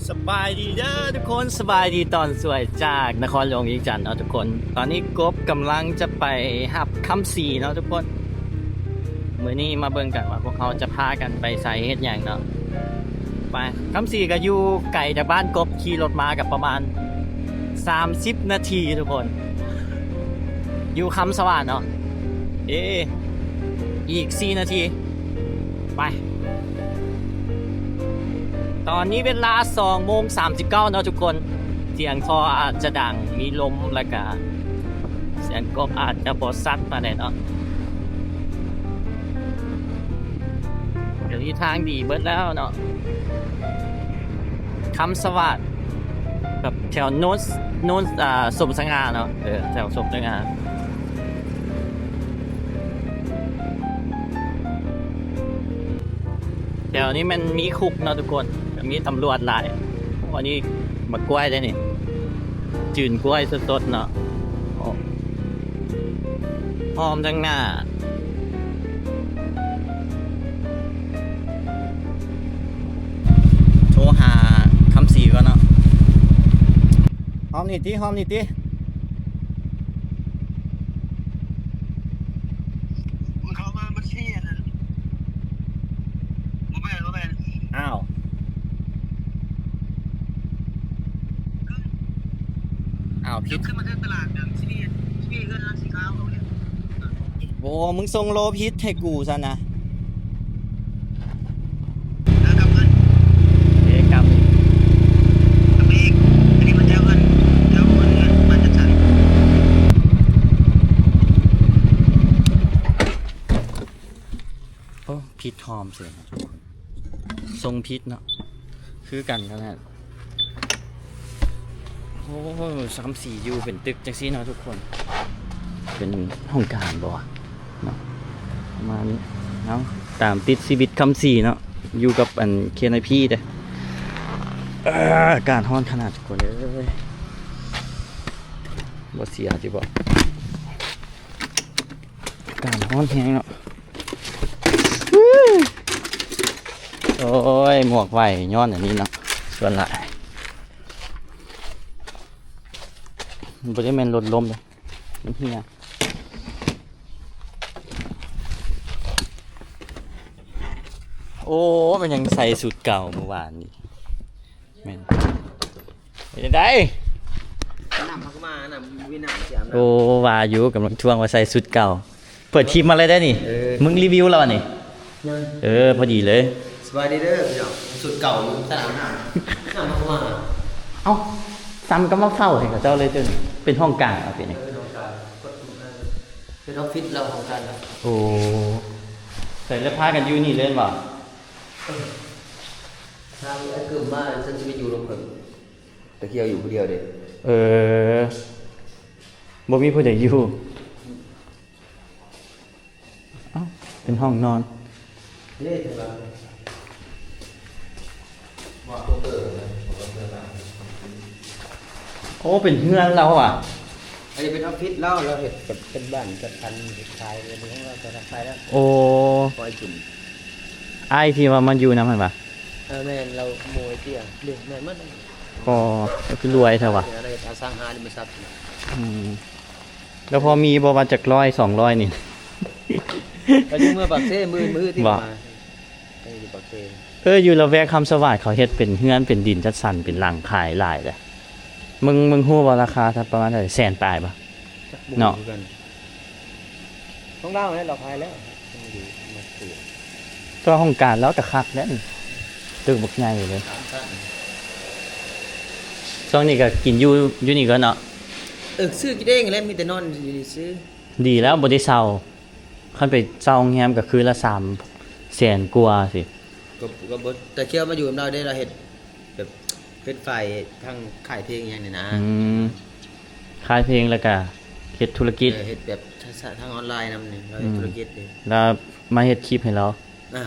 ສະບາຍດີເດີທຸກຄົນ, ສະບາຍດີຕອນສວຍຈາກນະຄອນຫຼວງວຽງຈັນເນາະທຸກຄົນ. ຕອນນີ້ກົບກຳລັງຈະໄປຮັບຄຳສີເນາະທຸກຄົນ. ມື້ນີ້ມາເບິ່ງກັນວ່າພວກເຮົາຈະພາກັນໄປໃສເຮັດຫຍັງເນາະ. ໄປ, ຄຳສີກໍຢູ່ໄກຈາກບ້ານກົບ, ຂີ່ລົດມາກໍປະມານສາມສິບນາທີທຸກຄົນ. ຢູ່ຄຳສະຫວາດເນາະ. ເອ ອີກສີ່ນາທີ. ໄປ. ຕອນນີ້ເວລາສອງໂມງສາມສິບເກົ້າເນາະທຸກຄົນ. ສຽງທໍ່ອາດຈະດັງ, ມີລົມ, ແລ້ວກະສຽງກົບອາດຈະບໍ່ຊັດປານໃດເນາະ. ດຽວນີ້ທາງດີເບິດແລ້ວເນາະ. ຄຳສະຫວາດ ແບບແຖວໂນນ ໂນນ ອ່າ ສົມສະຫງ່າເນາະ. ເອີ ແຖວສົມສະຫງ່າ. ແຖວນີ້ແມ່ນມີຄຸກເນາະທຸກຄົນ, ກໍມີຕຳຫຼວດຫຼາຍ. ໂອ້ ອັນນີ້ໝາກກ້ວຍເດ້ນີ້, ຈືນກ້ວຍສົດໆເນາະ. ໂອ້ ອ້ອມທາງໜ້າ. ໂທຫາຄຳສີກ່ອນເນາະ. ຫ້ອງນີ້ຕິ, ຫ້ອງນີ້ຕິ. ມັນເຂົ້າມາບັນຊີອັນນັ້ນ. ບໍ່ແມ່ນ, ບໍ່ແມ່ນ. ອ້າວ. ອ້າວ, ຜິດ. ຄືມາເທິງຕະຫຼາດເດີມ, ຊິມີ, ຊິມີເຮືອນຫຼັງສີຂາວເອົາເດ້. ໂອ້ ມຶງສົ່ງໂລຜິດໃຫ້ກູຊັ້ນນະ. ເອີ ກັບເງິນ. ເອີ ກັບ. ກັບເອງ. ອັນນີ້ມັນແຖວເຮືອນ, ແຖວເຮືອນ, ເຮືອນບ້ານຈັດສັນ. ໂອ້ ຜິດຫ້ອງເສີຍເນາະ. ສົ່ງຜິດເນາະ, ຄືກັນຂະໜາດ. ໂອ້ ຄຳສີຢູ່ເປັນຕຶກຈັ່ງຊີ້ເນາະທຸກຄົນ. ເປັນຫ້ອງການບໍ່ວະເນາະ ປະມານນີ້. ເອົາ ຕາມຕິດຊີວິດຄຳສີເນາະ, ຢູ່ກັບອັນ ເຄເອັນໄອພີ ເດ້. ເອີ ອາກາດຮ້ອນຂະໜາດທຸກຄົນເອີຍ, ບໍ່ເສຍຕິບໍ່. ອາກາດຮ້ອນແຮງເນາະ. ໂອ້ຍ ໝວກໄຫວຍ້ອນອັນນີ້ເນາະ ສ່ວນຫຼາຍ. ມັນບໍ່ໄດ້ແມ່ນລົດລົ້ມເດ້, ມັນເຫ່ຍ. ໂອ້ ມັນຍັງໃສ່ຊຸດເກົ່າມື້ວານນີ້. ແມ່ນ. ເຮັດຈັ່ງໃດ? ນ້ຳມັນກໍມາ, ນ້ຳມີນ້ຳຊິອາບນ້ຳ. ໂອ້ ວ່າຢູ່, ກຳລັງທວງວ່າໃສ່ຊຸດເກົ່າ. ເປີດຄລິບມາເລີຍໄດ໋ນີ້. ເອີ ມຶງຣີວິວແລ້ວນີ້. ຍັງ. ເອີ ພໍດີເລີຍ. ສະບາຍດີເດີພີ່ນ້ອງ, ຊຸດເກົ່າຢູ່ ສະອາບນ້ຳ. ນ້ຳມັນກໍມາ. ເອົ້າ ຊ້ຳກໍມາເຝົ້າໃຫ້ເຂົາເຈົ້າເລີຍເຈົ້ານີ້. ເປັນຫ້ອງການເອົາຕິນີ້. ເອີ ເປັນຫ້ອງການ, ເປັນອອບຟິດລາວ, ຫ້ອງການລາວ. ໂອ້ ໃສ່ແລ້ວພາກັນຢູ່ນີ້ເລີຍແມ່ນບໍ່? ເອີ ທາງໄອ້ກຶມມາ ຊັ້ນຊິໄປຢູ່ນຳເພິ່ນ. ຕາຂຽວຢູ່ຜູ້ດຽວເດ້. ເອີ ບໍ່ມີຜູ້ໃດຢູ່. ເອົ້າ ເປັນຫ້ອງນອນ. ເດ້ ເຖິງແລ້ວ. ໂອ້ ເປັນເຮືອນລາວຫວາ? ອັນນີ້ເປັນອອບຟິດລາວ, ລາວເຮັດແບບເປັນບ້ານຈັດສັນ, ເຮັດຂາຍເລີຍ, ເບິ່ງລາວຈະຂາຍແລ້ວ. ໂອ້ ປອຍກິນ. ອ້າຍທີ່ວ່າມາຢູ່ນຳຫັ້ນຫວາ? ເອີ ແມ່ນ, ລາວໂມຍເຕ້ຍເດ້. ແມ່ນໝົດ. ອໍ ກໍຄືລວຍແທ້ຫວາ? ລາວເຮັດອະສັງຫາລິມະຊັບ. ອືມ. ແລ້ວພໍມີບໍ່ວ່າຈັກຮ້ອຍສອງຮ້ອຍນີ້? ກໍຢູ່ເມືອງປາກເຊ ມື້ ມື້ທີ່ມາ. ເອີ ຢູ່ປາກເຊ. ເອີ ຢູ່ລະແວກຄຳສະຫວາດ ເຂົາເຮັດເປັນເຮືອນເປັນດິນຈັດສັນເປັນຫຼັງຂາຍຫຼາຍເດ້. ມຶງ ມຶງຮູ້ບໍ່ລາຄາປະມານເທົ່າໃດ? ແສນປາຍບໍ່? ຈັກບໍ່ຮູ້ຄືກັນ. ຂອງລາວແຫຼະ ລາວຂາຍແລ້ວ. ແຕ່ວ່າຫ້ອງການລາວກໍຄັກແລ້ວນີ້, ຕຶກບັກໃຫຍ່ເລີຍ. ຊ່ວງນີ້ກໍກິນຢູ່ ຢູ່ນີ້ກ່ອນເນາະ. ເອີ ຊື້ກິນເອງແຫຼະ, ມີແຕ່ນອນຢູ່ນີ້ຊື່. ດີແລ້ວ ບໍ່ໄດ້ເຊົ່າ. ຄັນໄປເຊົ່າໂຮງແຮມກໍຄືລະສາມແສນກວ່າຊິ. ກໍ ກໍບໍ່ ຕາຂຽວມາຢູ່ນຳລາວເດ້, ລາວເຮັດແບບເຮັດຝ່າຍທາງຂາຍເພງຫຍັງນີ້ນະ. ອືມ ຂາຍເພງ ແລ້ວກະເຮັດທຸລະກິດ. ເອີ ເຮັດແບບທາງອອນລາຍນຳນີ້, ລາວເຮັດ ອືມ ທຸລະກິດເດ້. ລາວມາເຮັດຄລິບໃຫ້ລາວ. ອ່າ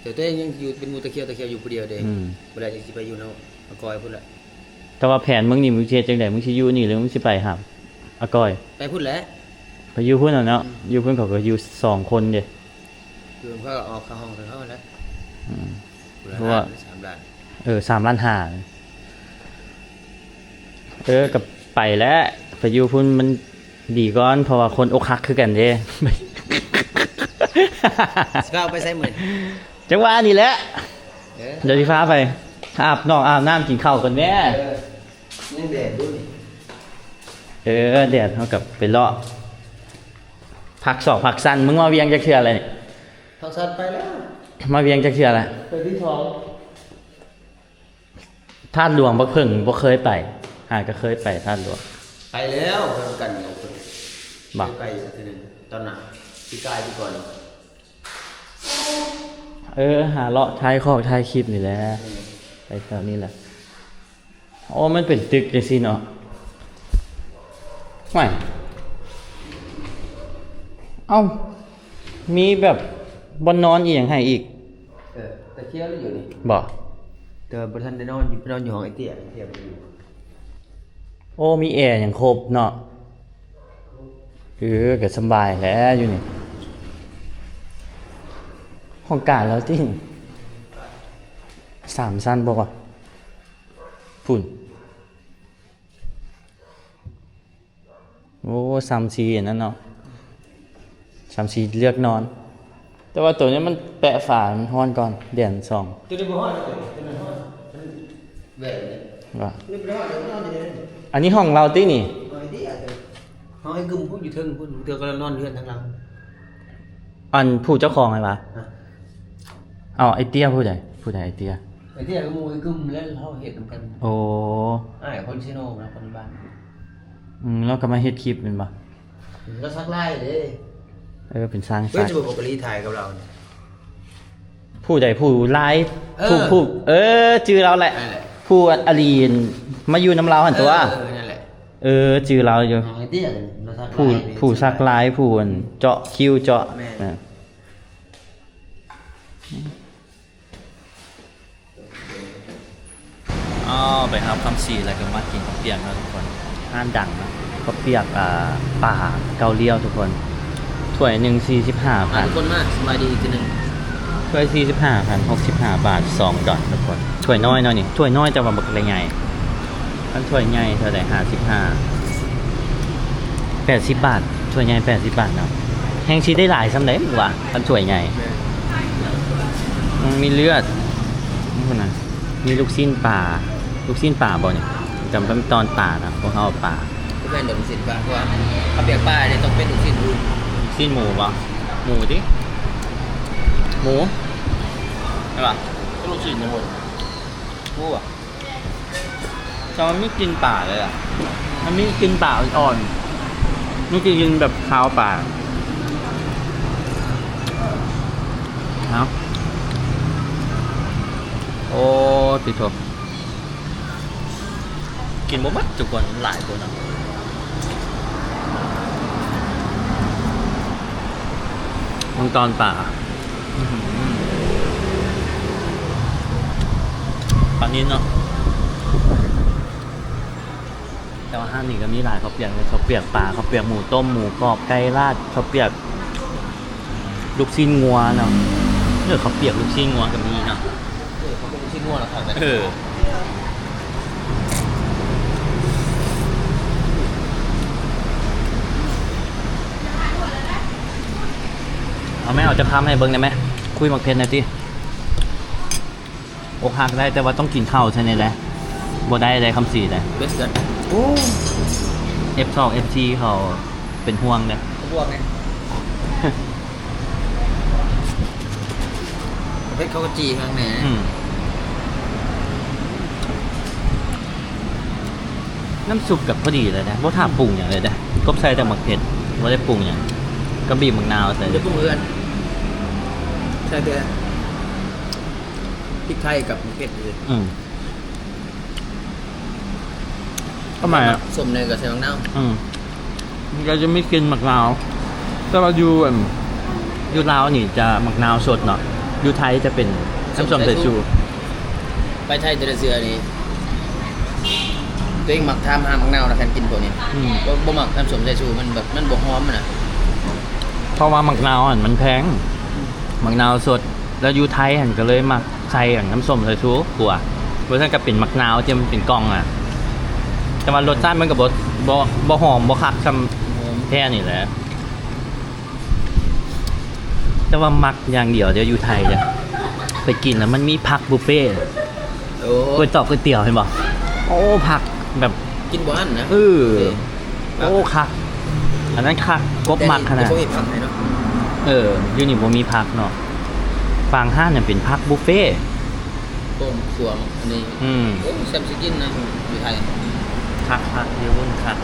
ແຕ່ຕົວເອງຍັງຢູ່ເປັນໝູ່ຕາຂຽວ, ຕາຂຽວຢູ່ຜູ້ດຽວເດ້. ອືມ ບໍ່ໄດ້ ຈັ່ງຊິໄປຢູ່ນຳອາກອຍພຸ້ນລະ. ແຕ່ວ່າແຜນມຶງນີ້ ມຶງຊິເຮັດຈັ່ງໃດ? ມຶງຊິຢູ່ນີ້ ຫຼື ມຶງຊິໄປຫາອາກອຍ? ໄປພຸ້ນແຫຼະ. ໄປຢູ່ພຸ້ນເນາະ. ອືມ ຢູ່ພຸ້ນເຂົາກໍຢູ່ສອງຄົນເດ້. ຢູ່ເຂົາກໍອອກຄ່າຫ້ອງໃຫ້ເຂົາແຫຼະ. ອືມ ຜູ້ລະ ເພາະວ່າ ລ້ານ ສາມລ້ານ. ເອີ ສາມລ້ານຫ້າ ເອີ ກໍໄປແຫຼະ ໄປຢູ່ພຸ້ນມັນດີກ່ອນ ເພາະວ່າຄົນອົກຫັກຄືກັນເດ້ ຊິພາໄປໃສມື້ນີ້? ຈັງຫວະນີ້ແຫຼະ ເອີ ດຽວຊິພາໄປອາບນ້ອງອາບນ້ຳກິນເຂົ້າກ່ອນແມ້ ເອີ ຍັງແດດຢູ່ນີ້ ເອີ ແດດ ເຮົາກໍໄປເລາະ ພັກສອກພັກສັ້ນ ມຶງມາວຽງຈັກເທື່ອແລ້ວນີ້? ພັກສັ້ນໄປແລ້ວ ມາວຽງຈັກເທື່ອແລ້ວ? ເທື່ອທີສອງ ທາດຫຼວງບັກເຜິ້ງບໍ່ເຄີຍໄປ ຫາກໍເຄີຍໄປທາດຫຼວງ ໄປແລ້ວນຳກັນ ບໍ່? ໄປເທື່ອໜຶ່ງ ຕອນນັ້ນ ປີກາຍປີກ່ອນ ເອີ ຫາເລາະຖ່າຍຄອກຖ່າຍຄລິບນີ້ແຫຼະ ເອີ ໄປແຖວນີ້ແຫຼະ ໂອ້ ມັນເປັນຕຶກຈັ່ງຊີ້ເນາະ ຫ້ວຍ ເອົ້າ ມີແບບບ່ອນນອນອີ່ຫຍັງໃຫ້ອີກ ເອີ ແຕ່ທ່ຽວຢູ່ນີ້ ບໍ່? ແຕ່ວ່າບໍ່ທັນໄດ້ນອນ ຢູ່ ໄປນອນຢູ່ຫ້ອງໄອ້ເຕ້ຍ ໄອ້ເຕ້ຍບໍ່ຢູ່ ໂອ້ ມີແອຫຍັງຄົບເນາະ ເອີ ກໍສຳບາຍແຫຼະຢູ່ນີ້ ຫ້ອງການລາວຕິ ສາມຊັ້ນບໍ່ວະ ພຸ້ນ ໂອ້ ສາມສີ່ອັນນັ້ນເນາະ ສາມສີ່ເລືອກນອນ ແຕ່ວ່າໂຕນີ້ມັນແປະຝາ ມັນຮ້ອນກ່ອນ ແດດມັນສ່ອງ ໂຕນີ້ບໍ່ຮ້ອນ ໂຕນັ້ນຮ້ອນ ມັນແຫວກເລີຍ ວ່າ ໂຕນີ້ບໍ່ໄດ້ຮ້ອນ ໂຕນີ້ນອນຢູ່ເລີຍ ອັນນີ້ຫ້ອງລາວຕິນີ້ ຫ້ອງໄອ້ເຕ້ຍ ຫ້ອງໄອ້ກຶມພຸ້ນຢູ່ເທິງພຸ້ນ ເທື່ອກໍນອນເຮືອນທາງຫຼັງ ອັນຜູ້ເຈົ້າຂອງຫັ້ນຫວາ? ຮະ? ເອົ້າ ໄອ້ເຕ້ຍຜູ້ໃດ? ຜູ້ໃດໄອ້ເຕ້ຍ? ໄອ້ເຕ້ຍກໍໝູ່ໄອ້ກຶມແຫຼະ ເຮົາເຮັດນຳກັນ ໂອ້ ອ້າຍຄົນເຊໂນນະ ຄົນບ້ານ ອືມ ລາວກໍມາເຮັດຄລິບແມ່ນບໍ່? ລາວສັກລາຍເດ້ ເອີ ເປັນຊ່າງສັກ ເອີ ຜູ້ໃດ? ຜູ້ລາຍ ເອີ ຜູ້ ຜູ້ ເອີ ຈື່ລາວແຫຼະ ນັ້ນແຫຼະ ຜູ້ອາລີນ ມາຢູ່ນຳລາວຫັ້ນຕົວະ ເອີ ນັ້ນແຫຼະ ເອີ ຈື່ລາວຢູ່ ອໍ ໄອ້ເຕ້ຍ ຜູ້ ຜູ້ສັກລາຍ ຜູ້ອັນເຈາະຄິ້ວເຈາະ ແມ່ນ ເອີ ອ້າວ ໄປຮັບຄຳສີແລ້ວກໍມາກິນເຂົ້າປຽກເນາະທຸກຄົນ ຮ້ານດັງເນາະ ເຂົ້າປຽກ ອ່າ ປາເກົາລ້ຽວທຸກຄົນ ຖ້ວຍໜຶ່ງສີ່ສິບຫ້າພັນ ມາທຸກຄົນມາ ສະບາຍດີອີກເທື່ອໜຶ່ງ ຖ້ວຍສີ່ສິບຫ້າພັນ ຫົກສິບຫ້າບາດ ສອງດອນທຸກຄົນ ຖ້ວຍນ້ອຍເນາະນີ້ ຖ້ວຍນ້ອຍແຕ່ວ່າບັກໃຫຍ່ ຄັນຖ້ວຍໃຫຍ່ເທົ່າໃດ? ຫ້າສິບຫ້າ ແປດສິບບາດ ຖ້ວຍໃຫຍ່ແປດສິບບາດເນາະ ແຮ່ງຊິໄດ້ຫຼາຍສ່ຳໃດວະ ຄັນຖ້ວຍໃຫຍ່ ແມ່ນ ມັນມີເລືອດ ນີ້ພຸ້ນນະ ມີລູກຊີ້ນປາ ລູກຊີ້ນປາບໍ່ນີ້? ຈຳເປັນຕອນປານະ ພວກເຮົາເອົາປາ ບໍ່ແມ່ນດອກລູກຊີ້ນປາ ເພາະວ່າເຂົ້າປຽກປານີ້ຕ້ອງເປັນລູກຊີ້ນໝູ ຊີ້ນໝູບໍ່? ໝູຕິ ໝູ ແມ່ນບໍ່? ລູກຊີ້ນໝູ ໝູບໍ່? ແຕ່ມັນມີກິ່ນປາເລີຍອະ ມັນມີກິ່ນປາອ່ອນໆ ມີກິ່ນແບບຄາວປາ ເອົາ ໂອ້ ຕິໂທ ກິນບໍ່ໝົດທຸກຄົນ ຫຼາຍໂພດເນາະ ເບິ່ງຕອນປາ ປານິນເນາະ ແຕ່ວ່າຮ້ານນີ້ກໍມີຫຼາຍ ເຂົ້າປຽກ ເຂົ້າປຽກປາ ເຂົ້າປຽກໝູຕົ້ມ ໝູກອບ ໄກ່ລາດ ເຂົ້າປຽກລູກຊີ້ນງົວເນາະ ເອີ ເຂົ້າປຽກລູກຊີ້ນງົວກໍມີເນາະ ເອີ ເຂົ້າປຽກລູກຊີ້ນງົວລະຄັກເດ້ ເອີ. ເອົາແມ່ ເອົາຈັກຄຳໃຫ້ເບິ່ງໄດ້ໄໝ? ຄຸຍໝາກເຜັດແດ່ຕິ. ອົກຫັກໄດ້ ແຕ່ວ່າຕ້ອງກິນເຂົ້າໃສ່ນີ້ແຫຼະ. ບໍ່ໄດ້ເດ້ ຄຳສີເດ້. ເປັດເຖື່ອນ. ໂອ້ ເອັຟສອງ ເອັຟສີ່ ເຂົາເປັນຫ່ວງເດ້. ເຂົາບວກແນ່. ເຜັດເຂົາກໍຈີ່ຂ້າງແນ່. ອືມ. ນ້ຳຊຸບກໍພໍດີແລ້ວນະ ບໍ່ຖ້າປຸງຫຍັງເລີຍເດ້. ກົບໃສ່ແຕ່ໝາກເຜັດ ບໍ່ໄດ້ປຸງຫຍັງ ກໍບີບໝາກນາວໃສ່. ບໍ່ໄດ້ປຸງເຮືອນ ໃສ່ແຕ່ພິກໄທກັບໝາກເຜັດເລີຍ. ອືມ. ທຳໄມ ສົ້ມແນ່ກໍໃສ່ໝາກນາວ. ອືມ. ມັນກໍຈະມີກິ່ນໝາກນາວ ແຕ່ວ່າຢູ່ ອັນ ຢູ່ລາວນີ້ຈະໝາກນາວສົດເນາະ ຢູ່ໄທຈະເປັນນ້ຳສົ້ມສາຍຊູ. ໄປໄທແຕ່ລະເທື່ອນີ້ ຕົວເອງມັກຖາມຫາໝາກນາວນະ ຄັນກິນພວກນີ້. ອືມ. ບໍ່ ບໍ່ມັກນ້ຳສົ້ມສາຍຊູ ມັນແບບ ມັນບໍ່ຫອມນະ. ເພາະວ່າໝາກນາວຫັ້ນມັນແພງ ໝາກນາວສົດ ແລ້ວຢູ່ໄທຫັ້ນກໍເລີຍມັກໃສ່ ອັນ ນ້ຳສົ້ມສາຍຊູກວ່າ. ບໍ່ຊັ້ນກໍເປັນໝາກນາວທີ່ມັນເປັນກ່ອງອະ ແຕ່ວ່າລົດຊາດມັນກໍບໍ່ ບໍ່ ບໍ່ຫອມ ບໍ່ຄັກສ່ຳແທ້ນີ້ແຫຼະ. ແຕ່ວ່າມັກຢ່າງດຽວເດີ ຢູ່ໄທເດີ ໄປກິນແລ້ວມັນມີຜັກບຸບເຟ. ໂອ້ ກ໋ວຍຕອກກ໋ວຍຕຽວເຫັນບໍ່? ໂອ້ ຜັກແບບ ກິນບໍ່ອັ້ນນະ. ເອີ ໂອ້ ຄັກ ອັນນັ້ນຄັກ ກົບມັກຂະໜາດ. ແຕ່ນີ້ບໍ່ມີຜັກໃຫ້ເນາະ. ເອີ ຢູ່ນີ້ບໍ່ມີຜັກເນາະ. ບາງຮ້ານນະເປັນຜັກບຸບເຟ. ຕົ້ມສວມອັນນີ້ ອືມ ໂອ້ ແຊມຊິກິນນະ ຢູ່ໄທ ຄັກໆ ຢູ່ພຸ້ນຄັກ.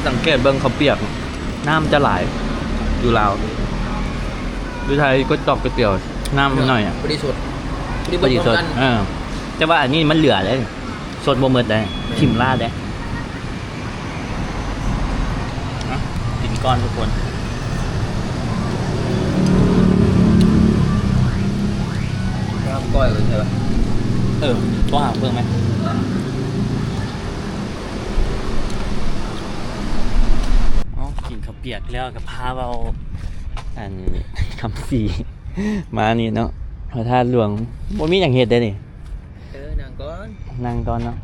ສັງເກດເບິ່ງເຂົ້າປຽກ ນ້ຳຈະຫຼາຍ ຢູ່ລາວ ຢູ່ໄທກ໋ວຍຕອກກ໋ວຍຕຽວ ນ້ຳໜ້ອຍອະ ພໍດີສົດ ພໍດີສົດ ເອີ ແຕ່ວ່າອັນນີ້ມັນເຫຼືອເດ້ ສົດບໍ່ໝົດເດ້ ແມ່ນ ຖິ້ມລາດເດ້. ເອົາ ກິນກ່ອນທຸກຄົນ ກ້ອຍເລີຍໃຊ່ປະ? ເອີ ໂທຫາເພິ່ນໄໝ? ເອົາ ກິນເຂົ້າປຽກແລ້ວກໍພາເວົ້າ ອັນ ຄຳສີມານີ້ເນາະ ພະທາດຫຼວງ ບໍ່ມີຫຍັງເຮັດເດ້ນີ້. ເອີ ນັ່ງກ່ອນ ນັ່ງກ່ອນເນາະ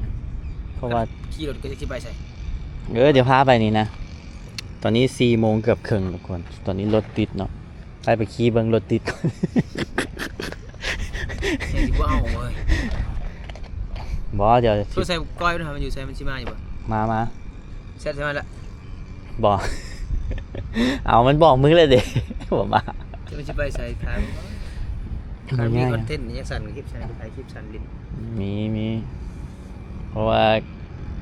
ເພາະວ່າຂີ່ລົດກໍຊິໄປໃສ? ເອີ ດຽວພາໄປນີ້ນະ. ຕອນນີ້ສີ່ໂມງເກືອບເຄິ່ງທຸກຄົນ ຕອນນີ້ລົດຕິດເນາະ ໄປ ໄປຂີ່ເບິ່ງລົດຕິດກ່ອນ. ຍັງຊິບໍ່ເອົາເວີຍ ບໍ່ ດຽວ ໂທໃສ່ກ້ອຍເນາະ ມັນຢູ່ໃສ ມັນຊິມາຢູ່ບໍ່? ມາ ມາ ແຊັດໃສ່ມັນລະ ບໍ່ ເອົາ ມັນບອກມຶງແລ້ວເດ້ ບໍ່ມາ ຈະມັນຊິໄປໃສ ຖາມ ມັນມີຄອນເທັນຫຍັງ ສັນຄລິບ ສັນ ຖ່າຍຄລິບ ສັນຫຼິ້ນ ມີ ມີ ເພາະວ່າ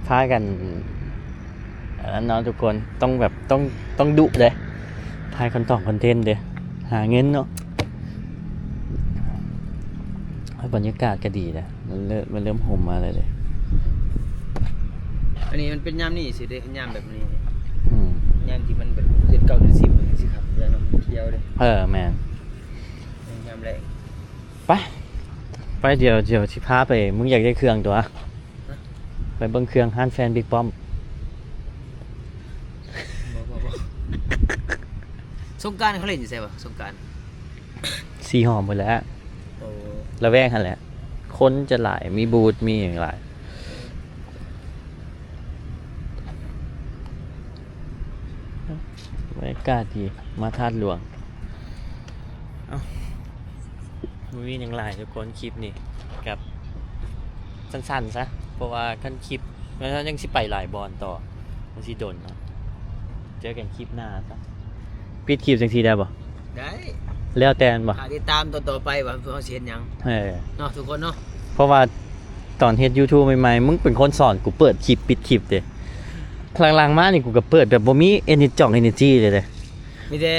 ພາກັນ ອັນນັ້ນເນາະທຸກຄົນ ຕ້ອງແບບ ຕ້ອງ ຕ້ອງດຸເດ້ ຖ່າຍຄອນຕອງຄອນເທັນເດ້ ຫາເງິນເນາະ. ເອົາ ບັນຍາກາດກໍດີນະ ມັນເລີ່ມ ມັນເລີ່ມຮົ່ມມາແລ້ວເດ້. ອັນນີ້ມັນເປັນຍາມນີ້ຊິເດ້ ຍາມແບບນີ້ ອືມ ຍາມທີ່ມັນແບບເດືອນເກົ້າເດືອນສິບ ມັນຊິຄັກ ເດືອນມັນຂຽວເດ້. ເອີ ແມ່ນ ຍາມແລງ ໄປ ໄປ ດຽວ ດຽວຊິພາໄປ ມຶງຢາກໄດ້ເຄື່ອງຕົວະ? ຮະ? ໄປເບິ່ງເຄື່ອງຮ້ານແຟນບິກປ້ອມ. ບໍ່ ບໍ່ ບໍ່ ສົງການເຂົາຫຼິ້ນຢູ່ໃສວະ? ສົງການ ສີຫອມໝົດແຫຼະ. ໂອ້ ລະແວກຫັ້ນແຫຼະ ຄົນຈະຫຼາຍ ມີບູດ ມີຫຍັງຫຼາຍ. ບັນຍາກາດດີ ມາທາດຫຼວງ. ເອົ້າ ບໍ່ມີຫຍັງຫຼາຍທຸກຄົນ ຄລິບນີ້ກັບສັ້ນໆຊະ ເພາະວ່າຄັນຄລິບ ແລ້ວຍັງຊິໄປຫຼາຍບ່ອນຕໍ່ ມັນຊິດົນເນາະ. ເຈີກັນຄລິບໜ້າຊະ. ປິດຄລິບຈັ່ງຊີ້ໄດ້ບໍ່? ໄດ້ ແລ້ວແຕ່ແມ່ນບໍ່? ຖ້າຕິດຕາມຕໍ່ໆໄປວ່າເຮົາຊິເຮັດຫຍັງ ເອີ ເນາະ ທຸກຄົນເນາະ. ເພາະວ່າຕອນເຮັດຢູທູບໃໝ່ໆ ມຶງເປັນຄົນສອນກູເປີດຄລິບປິດຄລິບເດ້. ຫຼັງໆມານີ້ ກູກໍເປີດແບບບໍ່ມີເອເນີຈີ ເອເນີຈີເລີຍເດ້. ມີແຕ່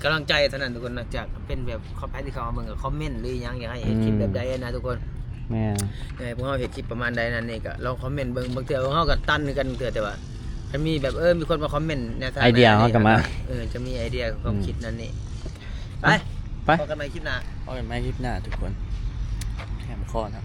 ກຳລັງໃຈເທົ່ານັ້ນທຸກຄົນນະ. ຈາກເປັນແບບໃຜທີ່ເຂົ້າມາເບິ່ງກໍຄອມເມັນ ຫຼືຫຍັງ ຢາກໃຫ້ເຮັດຄລິບແບບໃດນະທຸກຄົນ. ອືມ ແມ່ນ ຢາກໃຫ້ພວກເຮົາເຮັດຄລິບປະມານໃດນັ້ນນີ້ ກໍລອງຄອມເມັນເບິ່ງ. ບາງເທື່ອພວກເຮົາກໍຕັນຄືກັນເທື່ອ ແຕ່ວ່າ ຄັນມີແບບ ເອີ ມີຄົນມາຄອມເມັນແນວທາງ ໄອເດຍເຮົາກໍມາ ເອີ ຈະມີໄອເດຍຄວາມຄິດນັ້ນນີ້. ໄປ ໄປ ພໍ້ກັນໃໝ່ຄລິບໜ້າ ພໍ້ກັນໃໝ່ຄລິບໜ້າທຸກຄົນ. ແຖມຄໍນະ.